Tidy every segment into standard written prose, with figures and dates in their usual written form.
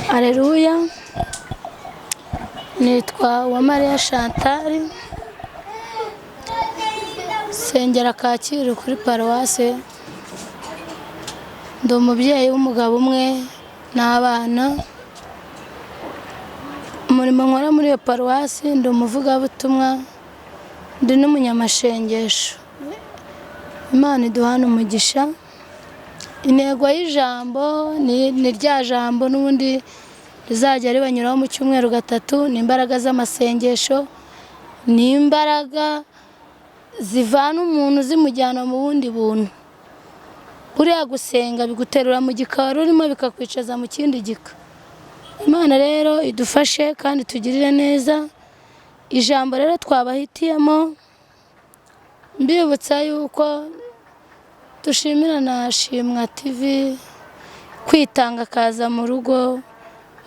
Areruya, nitwa Uwamariya Chantal, nsengera Kacyiru kuri paruwase, ndi umubyeyi w'umugabo umwe n'abana. Umurimo nkora muri iyo paruwasi, ndi umuvugabutumwa, ndi n'umunyamashengesho. Imana iduhane umugisha. Intego y'ijambo ni rya jambo n'ubundi rizajya ribanyuraho mu cyumweru gatatu, ni imbaraga z'amasengesho, ni imbaraga zivana umuntu zimujyana mu bundi buntu. Buriya gusenga biguterura mu gikari urimo bikakwicaza mu kindi gika. Imana rero idufashe kandi tugirire neza. Ijambo rero twabahitiyemo, mbibutsa yuko dushimira na Shimwa TV kwitanga akaza mu rugo.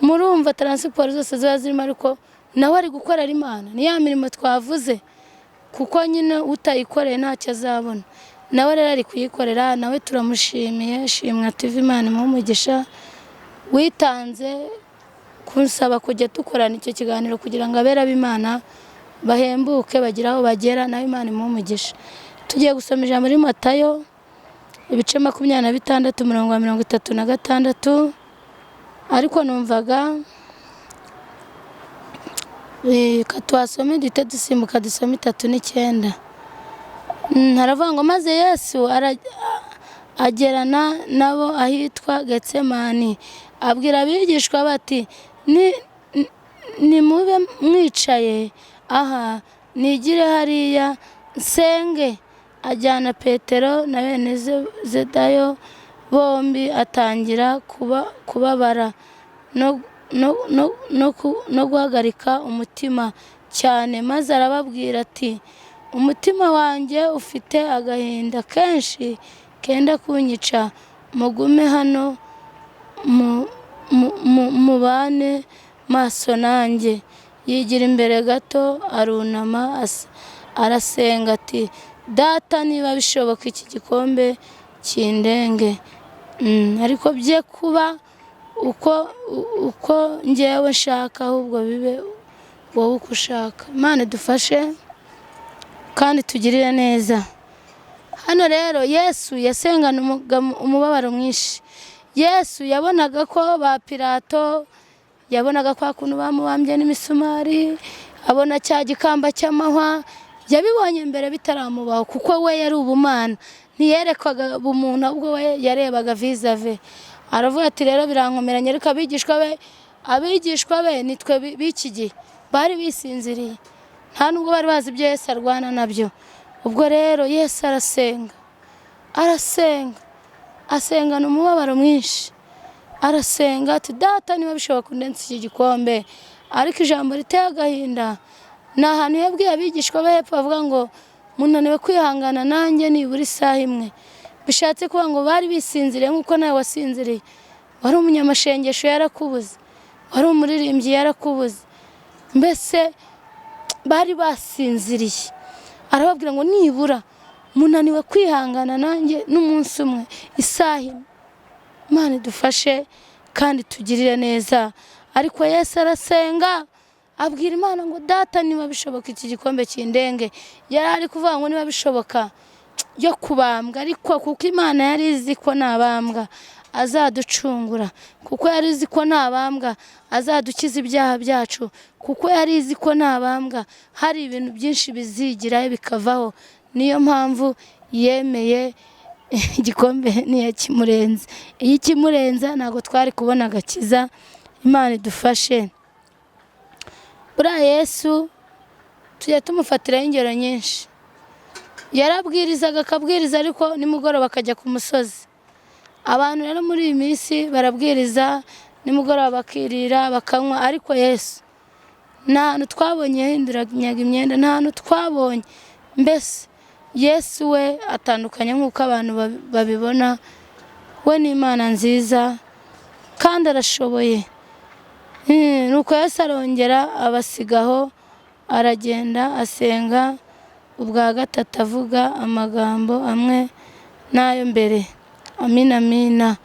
Murumva transport zose ziba zirimo, ariko nawe ari gukorera Imana, ni ya mirimo twavuze, kuko nyine utayikoreye ntacyo azabona. Nawe rero ari kuyikorera, nawe turamushimiye. Shimwa TV, Imana imuhe umugisha, witanze kunsaba kujya dukorana icyo kiganiro kugira ngo abera b'Imana bahembuke, bagire aho bagera. Nawe Imana imuhe umugisha. Tugiye gusoma ijambo muri Matayo ibice 26, umurongo wa 36, ariko numvaga reka tuhasome duhite dusimbuka dusome 39. Haravuga ngo: "Maze Yesu agerana nabo ahitwa Getsemani, abwira abigishwa bati: 'Nimube mwicaye aha, nigire hariya nsenge.' Ajyana Petero na bene Zebedayo bombi, atangira kubabara no guhagarika umutima cyane. Maze arababwira ati: 'Umutima wanjye ufite agahinda kenshi kenda kunyica. Mugume hano mubane maso nanjye.' Yigira imbere gato, arunama, arasenga ati: 'Data, niba bishoboka, iki gikombe kindenge. Ariko bye kuba uko ngewe nshaka, ahubwo bibe wowe uko ushaka.'" Imana idufashe kandi tugirire neza. Hano rero Yesu yasengana umubabaro mwinshi. Yesu yabonaga ko ba Pilato, yabonaga kwa kuntu bamubambye n'imisumari, abona cya gikamba cy'amahwa. Yabibonye mbere bitaramubaho, kuko we yari ubumana, ntiyerekwaga ubumuntu, ahubwo we yarebaga vis-à-vis. Aravuga ati: "Rero birankomeranye." Ariko abigishwa be nitwe b'iki gihe, bari bisinziriye, nta nubwo bari bazi ibyo Yesu arwana nabyo. Ubwo rero Yesu arasenga, arasenga, asengana umubabaro mwinshi. Arasenga ati: "Data, niba bishoboka, undenze iki gikombe." Ariko ijambo riteye agahinda ni ahantu yabwiye abigishwa be hepfo, bavuga ngo: "Munaniwe kwihangana nanjye nibura isaha imwe?" Bishatse kuvuga ngo bari bisinziriye nk'uko nawe wasinziriye. Wari umunyamashengesho yarakubuze, wari umuririmbyi yarakubuze, mbese bari basinziriye. Arababwira ngo: "Nibura munaniwe kwihangana nanjye n'umunsi umwe, isaha imwe?" Imana idufashe kandi tugirire neza. Ariko Yesu arasenga, abwira Imana ngo: "Data, niba bishoboka, iki gikombe kindenge." Yari ari kuvuga ngo niba bishoboka yo kubambwa, ariko kuko Imana yari izi ko nabambwa azaducungura, kuko yari izi ko nabambwa azadukiza ibyaha byacu, kuko yari izi ko nabambwa hari ibintu byinshi bizigirayo bikavaho, niyo mpamvu yemeye igikombe. Ntiyakimurenze. Iyo ikimurenza ntabwo twari kubona agakiza. Imana idufashe. Buriya Yesu tujya tumufatiraho ingero nyinshi. Yarabwirizaga, akabwiriza, ariko nimugoroba akajya ku musozi. Abantu rero muri iyi minsi barabwiriza, nimugoroba bakirira, bakanywa, ariko Yesu nta hantu twabonye yahinduranyaga imyenda, nta hantu twabonye. Mbese Yesu we atandukanye nk'uko abantu babibona. We ni Imana nziza kandi arashoboye. Nuko Yesu arongera abasigaho, aragenda asenga ubwa gatatu, avuga amagambo amwe n'ayo mbere. Amina, amina.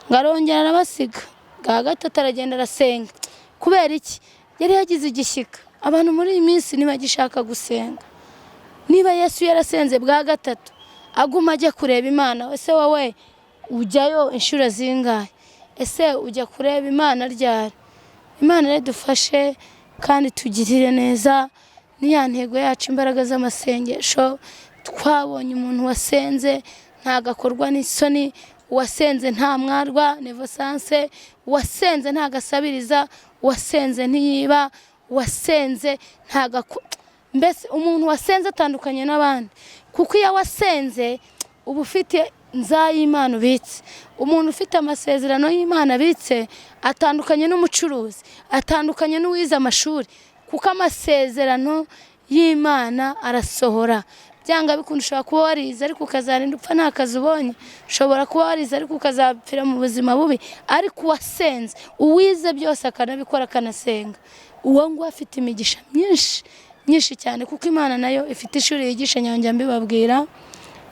Ngo arongera arabasiga. Bwa gatatu aragenda arasenga. Kubera iki? Yari yagize igishyika. Abantu muri iyi minsi ntibagishaka gusenga. Niba Yesu yarasenze bwa gatatu aguma ajya kureba Imana, ese wowe ujyayo inshuro zingahe? Ese ujya kureba Imana ryari? Imana rero idufashe kandi tugirire neza. Ni ya ntego yacu, imbaraga z'amasengesho. Twabonye umuntu wasenze ntagakorwa n'isoni, uwasenze nta mwarwa nevosanse, uwasenze ntagasabiriza, uwasenze ntiyiba, uwasenze ntagako, mbese umuntu wasenze atandukanye n'abandi, kuko iyo wasenze uba ufite nza y'Imana ubitse. Umuntu ufite amasezerano y'Imana abitse atandukanye n'umucuruzi, atandukanye n'uwize amashuri, kuko amasezerano y'Imana arasohora. Byanga bikunda ushobora kuba warize ariko ukazarinda upfa nta kazi ubonye, ushobora kuba warize ariko ukazapfira mu buzima bubi, ariko uwasenze, uwize byose akanabikora akanasenga, uwo nguwo afite imigisha myinshi myinshi cyane, kuko Imana nayo ifite ishuri yigisha. Nyongera mbibabwira,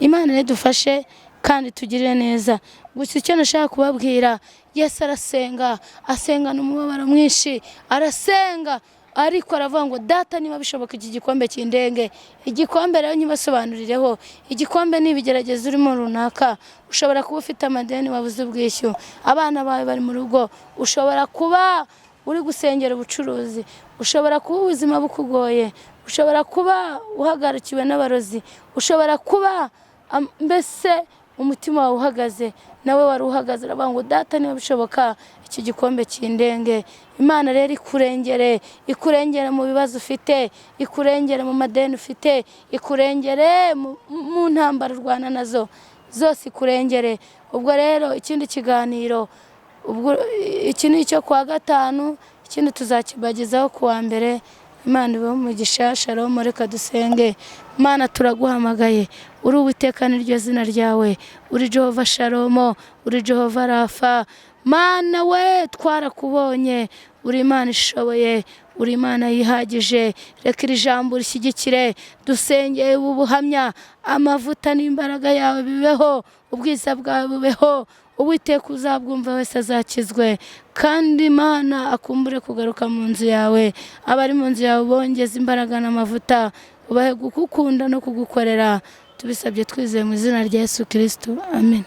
Imana idufashe kandi tugirire neza. Gusa icyo nashaka kubabwira, Yesu arasenga, asengana umubabaro mwinshi, arasenga ariko aravuga ngo data niba bishoboka iki gikombe kindenge. Igikombe rero nyibasobanurireho, igikombe ni ibigeragezo urimo runaka. Ushobora kuba ufite amadeni wabuze ubwishyu, abana bawe bari mu rugo, ushobora kuba uri gusengera ubucuruzi, ushobora kuba ubuzima bukugoye, ushobora kuba uhagarikiwe n'abarozi, ushobora kuba mbese umutima wawe uhagaze, nawe wari uhagaze. Aravuga ngo data niba bishoboka iki gikombe kindenge. Imana rero ikurengere, ikurengere mu bibazo ufite, ikurengere mu madeni ufite, ikurengere mu ntambara urwana nazo zose, ikurengere. Ubwo rero ikindi kiganiro, ubwo iki ni icyo kuwa gatanu, ikindi tuzakibagezaho kuwa mbere. Imana ibahe umugisha. Shalom. Reka dusenge. Imana turaguhamagaye, uri Uwiteka niryo zina ryawe, uri Jehova Shalom, uri Jehova Rafa. Mana we, twarakubonye, uri Imana ishoboye, uri Imana yihagije. Reka iri jambo urishyigikire, dusengeye ubu buhamya, amavuta n'imbaraga yawe bibeho, ubwiza bwawe bubeho. Uwiteka uzabwumva wese azakizwe, kandi Imana akumbure kugaruka mu nzu yawe. Abari mu nzu yawe bongeze imbaraga n'amavuta, ubahe kugukunda no kugukorera. Tubisabye twizeye mu izina rya Yesu Kristo, amen.